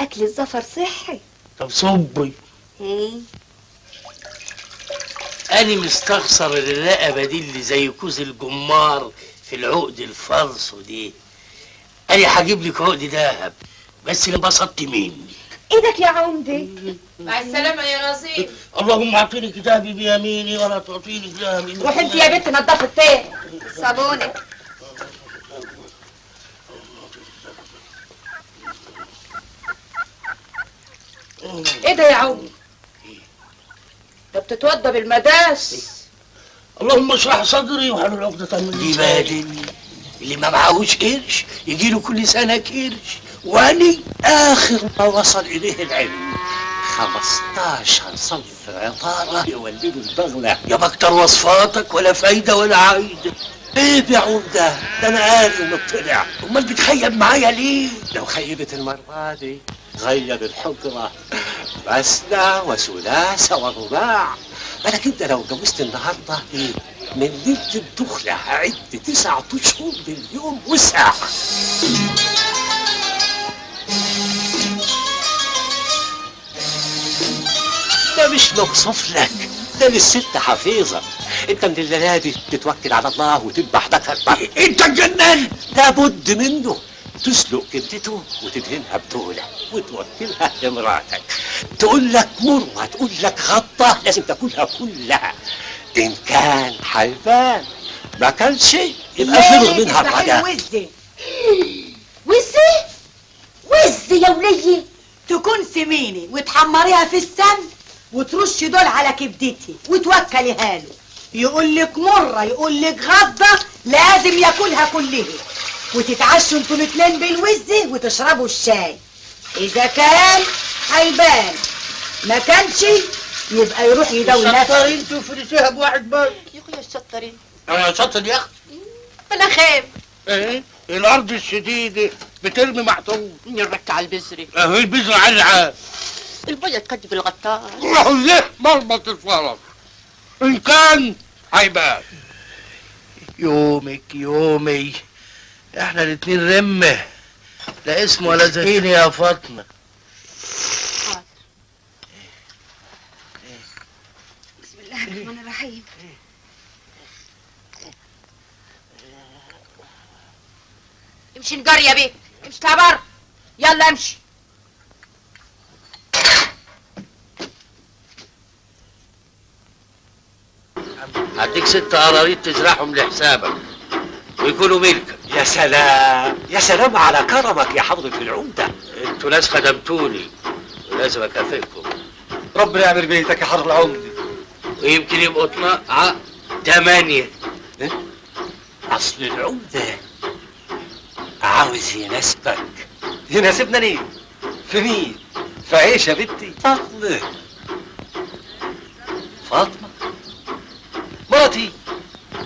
اكل الزفر صحي. طب صبي. أنا مستخسر الرقبة دي اللي زي كوز الجمار في العقد الفرص دي. أنا هجيب لك عقد دهب، بس اللي انبسطت مني. ايدك يا عمدة. مع السلامة يا نظيف. اللهم اعطيني كتابي بيميني ولا تعطيني كتابي. روح انت يا بنت نضفي التاني صابونك. ايه ده يا عمدة؟ ده بتتوضى بالمداس. اللهم اشرح صدري وحلل عقدة من لساني. اللي ما معهوش قرش يجي له كل سنة قرش، واني آخر ما وصل إليه العلم 15 صنف عطارة يولدوا البغلة. يا بكتر وصفاتك ولا فايدة ولا عايدة. ايه يا عمدة؟ ده أنا قاري ومطلع. أمال بتخيب معايا ليه؟ لو خيبت المرة دي غير الحجرة مثنى وثلاث ورباع. بالك انت لو اتجوزت النهارده من ليلة الدخلة هعد 9 اشهر باليوم وساعة. ده مش مقصوف لك، ده للست حفيظة. انت من الليلة دي تتوكل على الله وتذبح ذكرك. انت اتجننت. لابد منه. تسلق كبدته وتدهنها بتولة وتوكلها لمراتك. تقول لك مرة، تقول لك غطة، لازم تاكلها كلها. إن كان حلبان ما كانش يبقى فرغ منها الرجاء. وزي وزي وزي يا ولية، تكون سمينة وتحمريها في السمن وترشي دول على كبدتي وتوكليها له. يقول لك مرة، يقول لك غضة، لازم ياكلها كلها. وتتعشوا انتوا الاتنين بالوزة وتشربوا الشاي. إذا كان حيبان، ما كانش يبقى يروح يداوي نفسه. شطارين تفرشيها بواحد بس. يا اخويا الشطارين. انا شاطر يا اختي. بلا خير. ايه الارض الشديدة بترمي محطوط. نرك على البذرة. اهي البذرة على العال. البيض تكذب الغطاس. روحوا ليه مربط الفرس. إن كان هيبان. يومك يومي، احنا الاتنين رمة، لا اسم ولا زكيني يا فاطمة. حاضر. بسم الله الرحمن الرحيم. امشي نجار يا بيه، امشي اطلع بره، يلا امشي. هديك 6 قراريط تزرعهم لحسابك ويكونوا ملكك. يا سلام يا سلام على كرمك يا حضرة العمدة. انتوا ناس خدمتوني ولازم اكافئكم. ربنا يعمل بيتك يا حضرة العمدة. ويمكن يبقوا 8. اصل العمدة عاوز يناسبك. يناسبنا ليه؟ في مين؟ في عيش يا بنتي. فاطمة. فاطمة مرتي.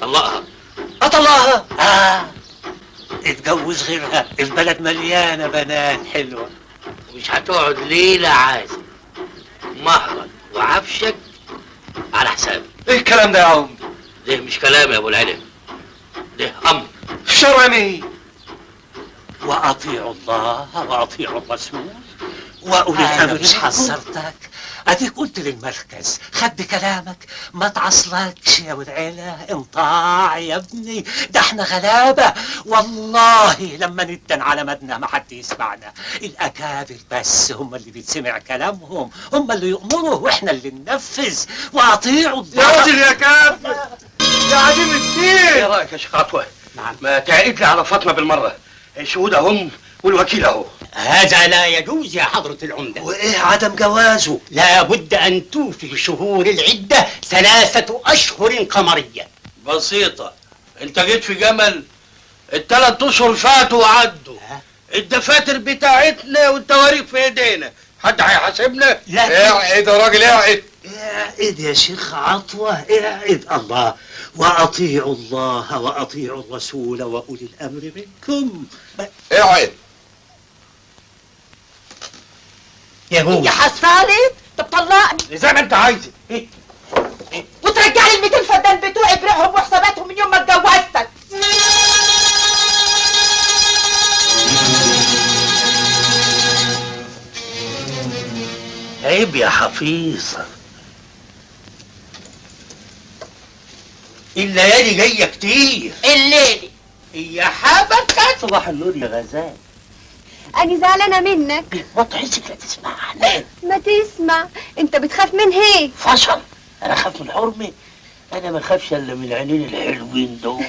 طلقها. اطلقها؟ اتجوز غيرها، البلد مليانة بنات حلوة. ومش هتقعد ليلة عازب. مهرك وعفشك على حسابي. ايه الكلام ده يا عمدة؟ ده مش كلام يا ابو العلم، ده امر. في شرع مين؟ واطيعوا الله واطيعوا الرسول واولي الامر. مش حذرتك؟ اديك قلت للمركز خد بكلامك، ما تعصلكش يا ابو العيلة، انطاع يا ابني، ده احنا غلابة والله. لما ندن على مدنا ما حد يسمعنا، الاكابر بس هم اللي بيتسمع كلامهم، هم اللي يؤمروا واحنا اللي ننفذ. واطيعوا الله. يا راجل يا كافر، يا عديم الدين. ايه رايك يا شيخ عطوه؟ نعم. ما تعقد لي على فاطمة بالمرة، الشهود اهم والوكيل اهو. هذا لا يجوز يا حضرة العمدة. وإيه عدم جوازه؟ لا بد أن توفي شهور العدة 3 أشهر قمرية. بسيطة، أنت جيت في جمل. ال3 أشهر فاتوا وعدوا، الدفاتر بتاعتنا والتواريخ في إيدينا، حد هيحاسبنا؟ لا. اعقد يا راجل اعقد. اعقد يا شيخ عطوة، اعقد. الله، وأطيعوا الله وأطيعوا الرسول وأولي الأمر منكم. اعقد يا هو يا حصالة. طب طلقني زي ما انت عايزه. إيه؟ وترجع لي ال 200 فدان بتوعي بريحهم وحساباتهم من يوم ما اتجوزتك. عيب يا حفيظة، الليالي جاية كتير. الليلي يا حبكة. صباح النور يا غزال. أنا زعلانة منك. وطي حسك لا تسمعنا. ما تسمع، أنت بتخاف من هيك. فشل، أنا أخاف من حرمي؟ أنا ما أخافش إلا من العينين الحلوين دول.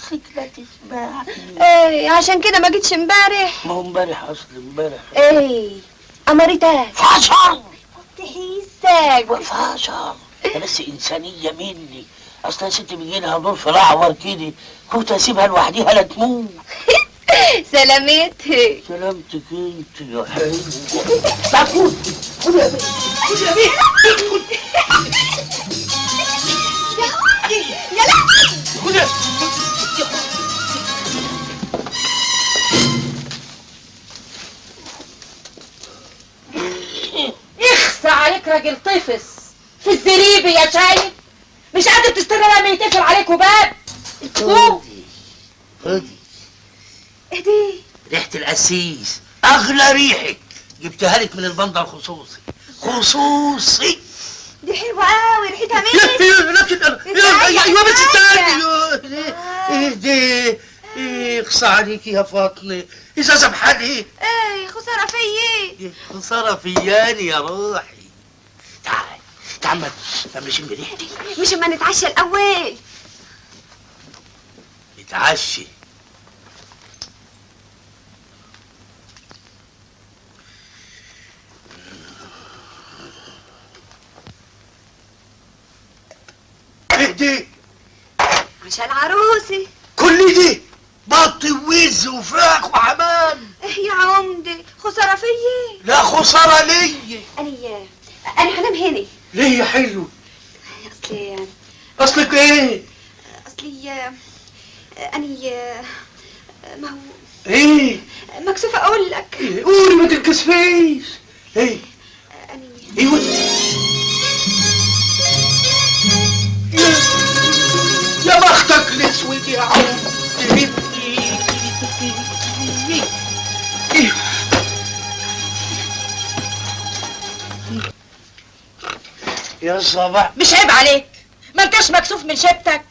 حسك لا تسمعني. إيه عشان كده ما جيتش امبارح. ما هو امبارح، أصل امبارح. إيه أمرتك. فشل. وطي حسك. فشل، ده بس إنسانية مني. أصل يا ستي بيجي لها دور في الأعور كده، كنت أسيبها لوحديها لا تموت. سلامتك. سلامتك انت يا حلوة. تعال خد يا بيه، خد يا بيه، خد. يا لا خد يا. اخسى عليك راجل طفس في الزريبي يا شايب، مش قادر تستنى لما يتقفل عليكوا باب. خدي خدي اهدي. ريحة القسيس أغلى ريحة، جبتها لك من البندر خصوصي خصوصي. دي حلوة قوي ريحتها مين؟ ايوه بس استني. اهدي. اخصى عليكي يا فاطمة، إزازة بحالي. ايه خسارة فيي. خسارة فياني يا روحي. تعال تعال ما نشم ريحتي. مش اما نتعشى الأول. نتعشي. اهدي. عشان عروسي. كل دي بط ووز وفراخ وحمام. ايه يا عمدة خسارة فيي. لا خسارة ليا. أنا هنام هنا. ليه يا حلو؟ أصلي. أصلك إيه؟ أصلي أني ما هو إيه؟ مكسوفة أقول لك. إيه؟ قولي ما تتكسفيش. إيه؟ أني أيوه. يا بختك الأسود يا عمدة. يا صباح. مش عيب عليك؟ ما انتش مكسوف من شبتك؟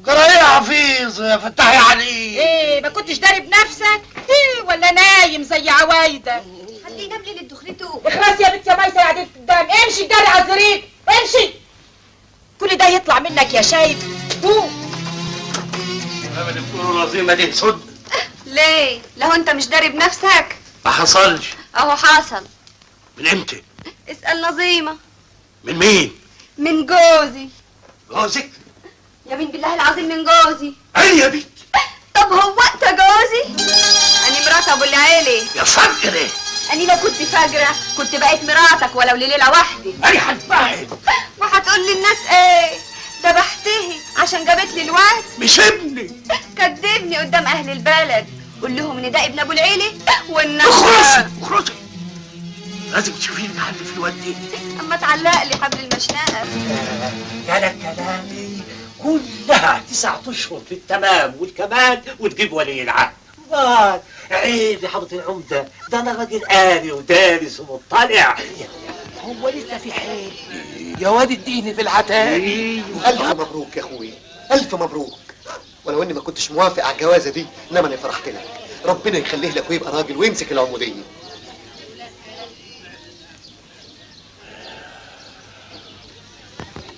جرى ايه يا حفيظ يا فتحي عليك؟ ايه ما كنتش داري بنفسك؟ ايه ولا نايم زي عوايدك؟ خليه ينام ليلة دخلته. اخلصي يا بنت يا ميسة يا عديلة الدم، امشي اتداري على الزرير، امشي. كل ده يطلع منك يا شايب؟ قوم. اللي بتقولوا العظيمة دي صدق. ليه؟ لو انت مش داري بنفسك؟ ما حصلش. اهو حصل. من امتى؟ اسأل نظيمة. من مين؟ من جوزي. جوزك؟ يمين بالله العظيم من جوزي. عيني يا بنت. طب هو انت جوزي؟ أني مرات أبو العيلة. يا فجرة. أني لو كنت فجرة كنت بقيت مراتك ولو لليلة واحدة. أنا هتبعد. وهتقول للناس إيه؟ ذبحتها عشان جابت لي الواد. مش ابني. كدبني قدام أهل البلد، قول لهم إن ده ابن أبو العيلة والناس. اخرسي اخرسي. لازم تشوفي لك حل في الواد دي. أما تعلق لي حبل المشنقة. جالك كلامي كلها 9 أشهر في التمام والكمال وتجيب ولي العهد. عيب يا حضرة العمدة، ده أنا راجل قاري ودارس ومطلع. هو لسه في حيل يا واد اديني في العتاب. ألف مبروك يا أخوي، ألف مبروك. ولو إني ما كنتش موافق على الجوازة دي، إنما أنا فرحت لك. ربنا يخليه لك ويبقى راجل ويمسك العمودية.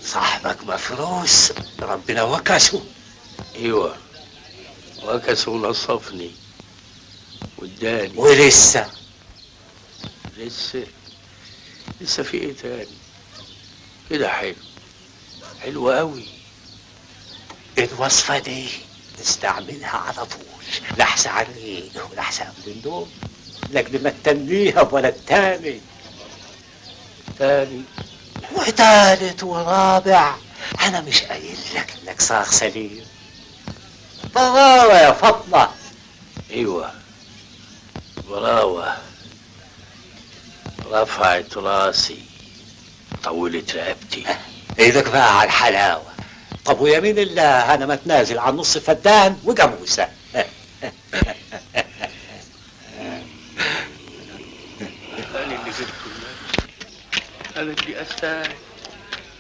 صاحبك مفروس ربنا وكسه. ايوه وكسه ونصفني واداني. ولسه لسه لسه في ايه تاني؟ كده حلو، حلو قوي. الوصفة دي تستعملها على طول، لحسة على الريق ولحسة قبل النوم، لكن ما تتنيها ولا التاني. تاني وتالت ورابع. انا مش قايل لك انك صاغ سليم؟ براوة يا فاطمة. ايوه براوة. رفعت راسي طولت رقبتي. ايدك بقى على الحلاوة. طب ويمين الله انا ما اتنازل عن نص فدان وجاموسة. انا اللي نزلت النبي، انا اللي استاهل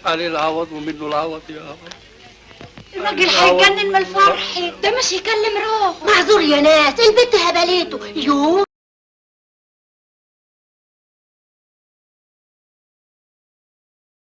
عليه العوض ومنه العوض يا رب. الراجل هيتجنن من الفرح، ده مش يكلم روحه. معذور يا ناس، البت هبلته. يوه.